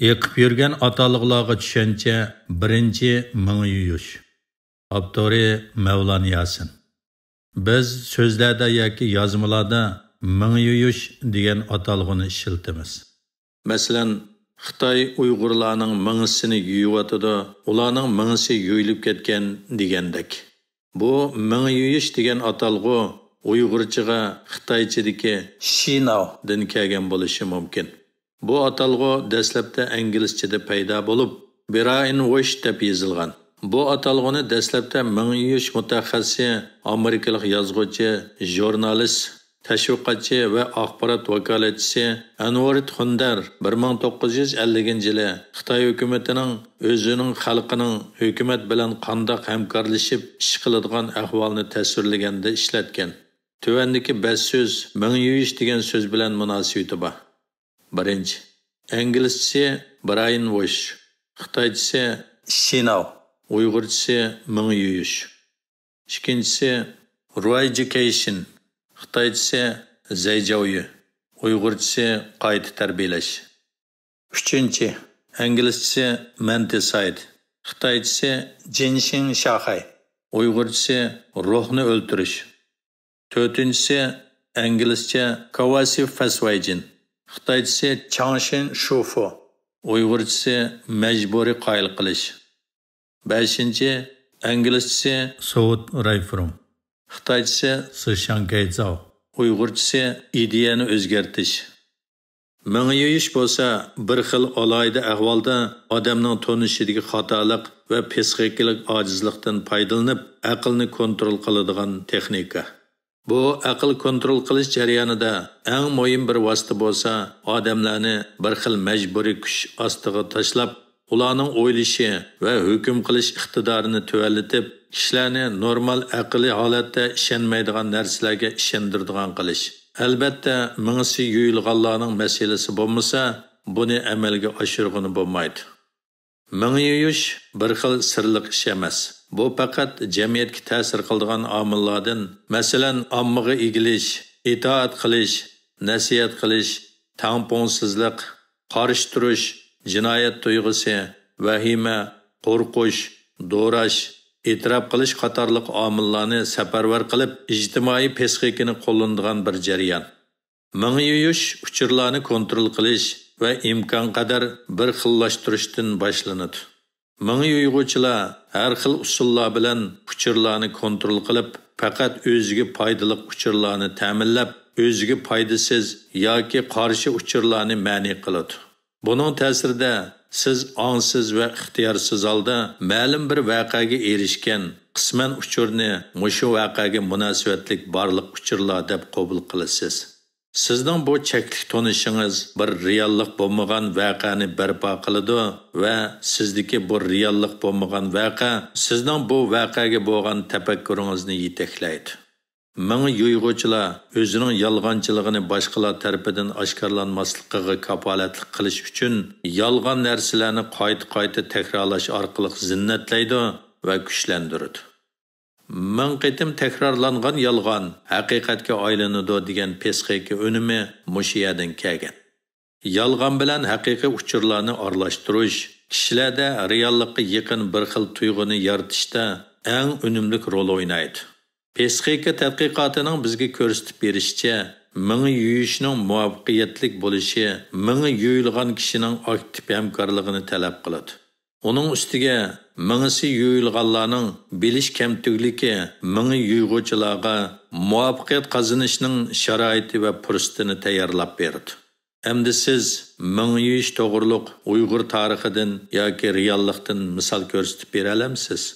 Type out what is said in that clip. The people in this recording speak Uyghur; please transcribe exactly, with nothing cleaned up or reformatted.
ئېقىپ يۈرگەن ئاتالغۇلارغا چۈشەنچە. بىرىنچى، مېڭە يۇيۇش. ئاپتورى: مەۋلان ياسىن. بىز سۆزلەردە ياكى يازمىلاردا مېڭە يۇيۇش دېگەن ئاتالغۇنى ئىشلىتىمىز. مەسىلەن، خىتاي ئۇيغۇرلارنىڭ مېڭىسىنى يۇيۇۋاتىدۇ، ئۇلارنىڭ مېڭىسى يۇيۇلۇپ كەتكەن دېگەندەك. بۇ مېڭە يۇيۇش دېگەن ئاتالغۇ ئۇيغۇرچىغا خىتايچىدىكى شىناۋ دىن كەلگەن بولۇشى مۇمكىن. بۇ ئاتالغۇ دەسلەپتە ئىنگلىزچىدە پەيدا بولۇپ، براين ۋوش دەپ يېزىلغان. بۇ ئاتالغۇنى دەسلەپتە مېڭە يۇيۇش مۇتەخەسسىسى، ئامېرىكىلىق يازغۇچى، ژۇرنالىست، تەشۋىقاتچى ۋە ئاخبارات ۋاكالەتچىسى ئەنۋۇرىت خۇندەر بىر مىڭ توققۇز يۈز ئەللىكىنچى يىلى خىتاي ھۆكۈمىتىنىڭ ئۆزىنىڭ خەلقىنىڭ ھۆكۈمەت بىلەن قانداق ھەمكارلىشىپ ئىش قىلىدىغان ئەھۋالنى تەسۋىرلىگەندە ئىشلەتكەن. تۆۋەندىكى بەش سۆز مېڭە يۇيۇش دېگەن سۆز بىلەن مۇناسىۋىتى بار. بىرىنچى، ئىنگلىزچىسى براين ۋوش، خىتايچىسى شىناۋ، ئۇيغۇرچىسى مېڭە يۇيۇش. ئىككىنچىسى، رېئېديۇكېيشن، خىتايچىسى زەيجاۋيۈ، ئۇيغۇرچىسى قايتا تەربىيەلەش. ئۈچىنچى، ئىنگلىزچىسى مەنتىسايد، خىتايچىسى جىنشىڭ شاخەي، ئۇيغۇرچىسى روھنى ئۆلتۈرۈش. تۆتىنچىسى، ئىنگلىزچە كاۋاسىۋ فەسۋەيجىن، خىتايچىسى چاڭشىن شۇفۇ، ئۇيغۇرچىسى مەجبۇرىي قايىل قىلىش. بەشىنچى، ئىنگلىزچىسى سوۋېت رايفورم، خىتايچىسى سىشياڭ گەيزاۋ، ئۇيغۇرچىسى ئىدىيەنى ئۆزگەرتىش. مېڭە يۇيۇش بولسا بىر خىل ئالاھىدە ئەھۋالدا ئادەمنىڭ تونۇشىدىكى خاتالىق ۋە پسىخىكىلىق ئاجىزلىقتىن پايدىلىنىپ، ئەقىلنى كونترول قىلىدىغان تېخنىكا. بۇ ئەقىل كونترول قىلىش جەريانىدا ئەڭ مۇھىم بىر ۋاسىتە بولسا، ئادەملەرنى بىر خىل مەجبۇرىي كۈچ ئاستىغا تاشلاپ، ئۇلارنىڭ ئويلىشى ۋە ھۆكۈم قىلىش ئىقتىدارىنى تۆۋەنلىتىپ، كىشىلەرنى نورمال ئەقلىي ھالەتتە ئىشەنمەيدىغان نەرسىلەرگە ئىشەندۈرىدىغان قىلىش. ئەلبەتتە، مېڭىسى يۇيۇلغانلارنىڭ مەسىلىسى بولمىسا، بۇنى ئەمەلگە ئاشۇرغىلى بولمايدۇ. مېڭە يۇيۇش بىر خىل سىرلىق ئىش ئەمەس. بۇ پەقەت جەمئىيەتكە تەسىر قىلىدىغان ئامىللاردىن، مەسىلەن، ئاممىغا ئىگىلىش، ئىتائەت قىلىش، نەسىھەت قىلىش، تەڭپۇڭسىزلىق، قارشى تۇرۇش، جىنايەت تۇيغۇسى، ۋەھىمە، قورقۇش، دوراش، ئېتىراپ قىلىش قاتارلىق ئامىللارنى سەپەرۋەر قىلىپ، ئىجتىمائىي پسىخىكىنى قوللىنىدىغان بىر جەريان. مېڭە يۇيۇش ئۇچۇرلارنى كونترول قىلىش ۋە ئىمكانقەدەر بىر خىللاشتۇرۇشتىن باشلىنىدۇ. مېڭە يۇيغۇچىلار ھەر خىل ئۇسۇللار بىلەن ئۇچۇرلارنى كونترول قىلىپ، پەقەت ئۆزىگە پايدىلىق ئۇچۇرلارنى تەمىنلەپ، ئۆزىگە پايدىسىز ياكى قارشى ئۇچۇرلارنى مەنئى قىلىدۇ. بۇنىڭ تەسىرىدە سىز ئاڭسىز ۋە ئىختىيارسىز ھالدا مەلۇم بىر ۋەقەگە ئېرىشكەن قىسمەن ئۇچۇرنى مۇشۇ ۋەقەگە مۇناسىۋەتلىك بارلىق ئۇچۇرلار دەپ قوبۇل قىلىسىز. سىزنىڭ بۇ چەكلىك تونۇشىڭىز بىر رېئاللىق بولمىغان ۋەقەنى بەرپا قىلىدۇ ۋە سىزدىكى بۇ رېئاللىق بولمىغان ۋەقە سىزنىڭ بۇ ۋەقەگە بولغان تەپەككۇرىڭىزنى يېتەكلەيدۇ. مېڭە يۇيغۇچىلار ئۆزىنىڭ يالغانچىلىقىنى باشقىلار تەرىپىدىن ئاشكارىلانماسلىقىغا كاپالەتلىك قىلىش ئۈچۈن، يالغان نەرسىلەرنى قايتا-قايتا تەكرارلاش ئارقىلىق زىننەتلەيدۇ ۋە كۈچلەندۈرىدۇ. «مىڭ قېتىم تەكرارلانغان يالغان ھەقىقەتكە ئايلىنىدۇ» دېگەن پسىخىكا ئۈنۈمى مۇشۇ يەردىن كەلگەن. يالغان بىلەن ھەقىقىي ئۇچۇرلارنى ئارىلاشتۇرۇش كىشىلەردە رېئاللىققا يېقىن بىر خىل تۇيغۇنى يارىتىشتا ئەڭ ئۈنۈملۈك رول ئوينايدۇ. پسىخىكا تەتقىقاتىنىڭ بىزگە كۆرسىتىپ بېرىشىچە، مېڭە يۇيۇشنىڭ مۇۋەپپەقىيەتلىك بولۇشى مېڭە يۇيۇلغان كىشىنىڭ ئاكتىپ ھەمكارلىقىنى تەلەپ قىلىدۇ. ئۇنىڭ ئۈستىگە، مېڭىسى يۇيۇلغانلارنىڭ بىلىش كەمتۈكلۈكى مېڭە يۇيغۇچىلارغا مۇۋەپپەقىيەت قازىنىشنىڭ شارائىتى ۋە پۇرسىتىنى تەييارلاپ بېرىدۇ. ئەمدى سىز مېڭە يۇيۇش توغرۇلۇق ئۇيغۇر تارىخىدىن ياكى رېئاللىقتىن مىسال كۆرسىتىپ بېرەلەمسىز؟